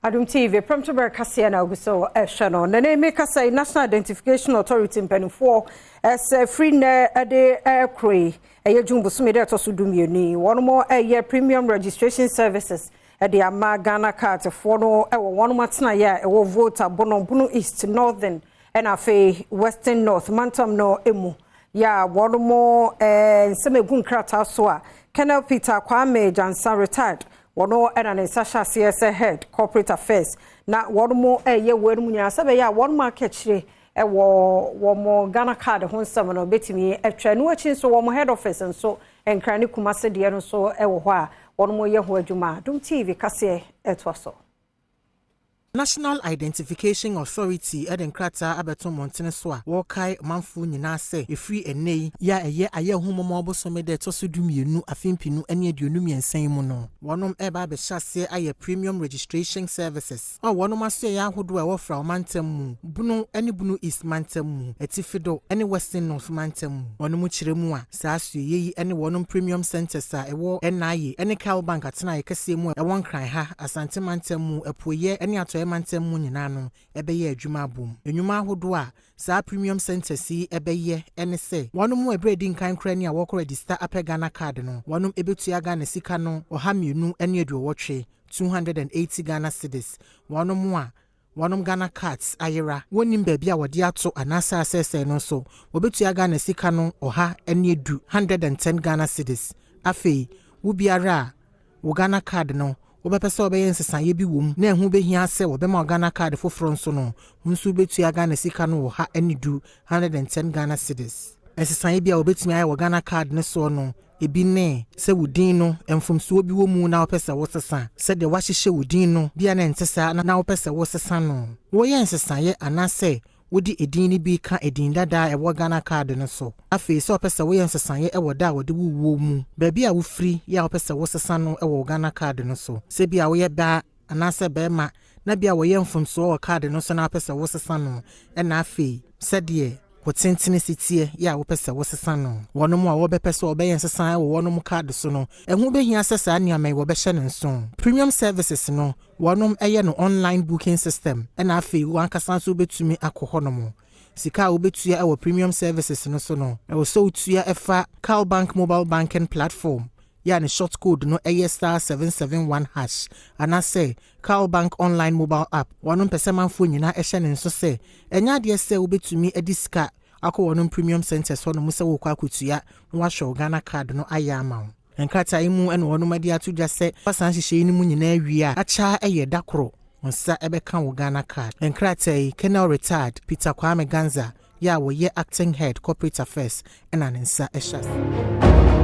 Adom TV Prɛmtoberɛ kaseɛ na ogu so ɛhwɛ no. Na ne mekasa yi, National Identification Authority mpanimfoɔ ɛsɛ firi nnɛ ɛde ɛkoro yi, ɛyɛ June bosome dɛ ɛtɔ so 12 yi, wɔn ɛyɛ premium registration services ɛde ama Ghana Card foɔ no ɛwɔ wɔn atenaeɛ a ɛwɔ Volta, Bono, Bono East, Northern ɛna afei Western North mantam no emu yɛ a wɔn mo nsɛm egu nkrataa so a Colonel Peter Kwame Jansa, retired, wɔn ɛna ne nsa hyɛ aseɛ sɛ Head, Corporate Affairs, na wɔn mo ɛyɛ wɔn mu nyinaa sɛ bɛyɛ a wɔn mo akɛkyire ɛwɔ wɔn Ghana Card ho nsɛm no bɛtumi atwa no. Akyi nso, wɔn head office nso, Nkran ne Kumase deɛ no nso ɛwɔ hɔ a wɔn mo yɛ ho adwuma. Dom TV kaseɛ ɛtoa so. National Identification Authority ɛde nkrataa abɛto mmɔntene so a wɔrekae ɔmanfoɔ nyinaa sɛ ɛfiri ɛnnɛ yi yɛ a ɛyɛ Ayɛhomɔmɔ bosome da ɛtɔ so 12, afe 2023 yi mu no, wɔnom ɛreba abɛhyɛ aseɛ ayɛ premium registration services a wɔnom asoɛyɛ ahodoɔ a ɛwɔ Fra mantam mu, Bono ne Bono East mantam mu, Atifi do ne Western North mantam mu. Wɔnom kyerɛ mu a, saa asoɛyɛ yi ne wɔnom premium centers a ɛwɔ NIA ne Cal Bank atenaeɛ kɛseɛ mu a ɛwɔ Nkran ha, Asante mantam mu, Apueyɛ ne Atɔeɛ mantam mu nyinaa no ɛbɛyɛ adwuma abom. Nnwuma ahodoɔ a saa premium centers yi ɛbɛyɛ ɛne sɛ wɔn mu ɛberɛ di nkan koraa ni a wɔkɔ register apɛ Ghana Card no, wɔnom ɛbɛtua Ghana sika no 280, 280 Ghana cedis. Wɔn mu a wɔnom Ghana Cards ayera, wɔnnim baabi a wɔde ato anaasɛ asɛesɛe no nso, wɔbɛtua Ghana sika no 110, 110 Ghana cedis. Afei wo biara a wo Ghana Card no wobɛpɛ sɛ wɔbɛyɛ nsesaeɛ bi wɔ mu na ɛho bɛhia sɛ wɔbɛma wo Ghana Card foforɔ nso no, wo nso wobɛtua Ghana sika no 110, 110 Ghana cedis. Nsesaeɛ bi a wɔbɛtumi ayɛ wɔ Ghana Card ne soɔ no ebi ne sɛ wo din no mfomsoɔ bi wɔ mu na wopɛ sɛ wosesa, sɛdeɛ woahyehyɛ wo din no bia na ɛnte saa na wopɛ sɛ wosesa no, woyɛ nsesaeɛ anaasɛ wode edin no bi ka edin dada a ɛwɔ Ghana Card no so. Afei sɛ wopɛ sɛ woyɛ nsesaeɛ ɛwɔ da a wɔde wo wuo mu, baabi a wofiri yɛ a wopɛ sɛ wosesa no ɛwɔ Ghana Card no so, sɛ bi a woyɛ baa anaasɛ bɛrima na bi a wɔyɛ mfomsoɔ wɔ card no so na wopɛ sɛ wosesa no, ɛna afei sɛdeɛ wo tentene si teɛ yɛ a wopɛ sɛ wosesa no. Wɔnom a wɔbɛpɛ sɛ wɔbɛyɛ nsesa wɔ wɔnom card so no, ɛho bɛhia sɛ saa nneɛma yi wɔbɛhyɛ no nso. Premium services no, wɔnom ɛyɛ no online booking system, ɛna afei wankasa nso wobɛtumi akɔ hɔnom. Sika a wobɛtua ɛwɔ premium services no so no, ɛwɔ sɛ wotua ɛfa Cal Bank mobile banking platform yɛ a ne short code no ɛyɛ *771# anaasɛ Cal Bank online mobile app. Wɔnom pɛ sɛ manfoɔ nyinaa ɛhyɛ ne nso sɛ ɛnyɛ adeɛ sɛ wobɛtumi de sika akɔ wɔnom premium centers hɔ nom sɛ wokɔ akɔtua na wahwɛ wo Ghana Card no ayɛ ama wo. Nkrataa yi mu ɛna wɔnom de ato dwa sɛ wasan hyehyɛ yi no mu nyinaa wie a, akyɛ ɛyɛ da koro nsa ɛbɛka wo Ghana Card. Nkrataa yi, Colonel retired Peter Kwame Ganza yɛ a wɔyɛ Acting Head, Corporate Affairs, ɛna ne nsa ɛhyɛ ase.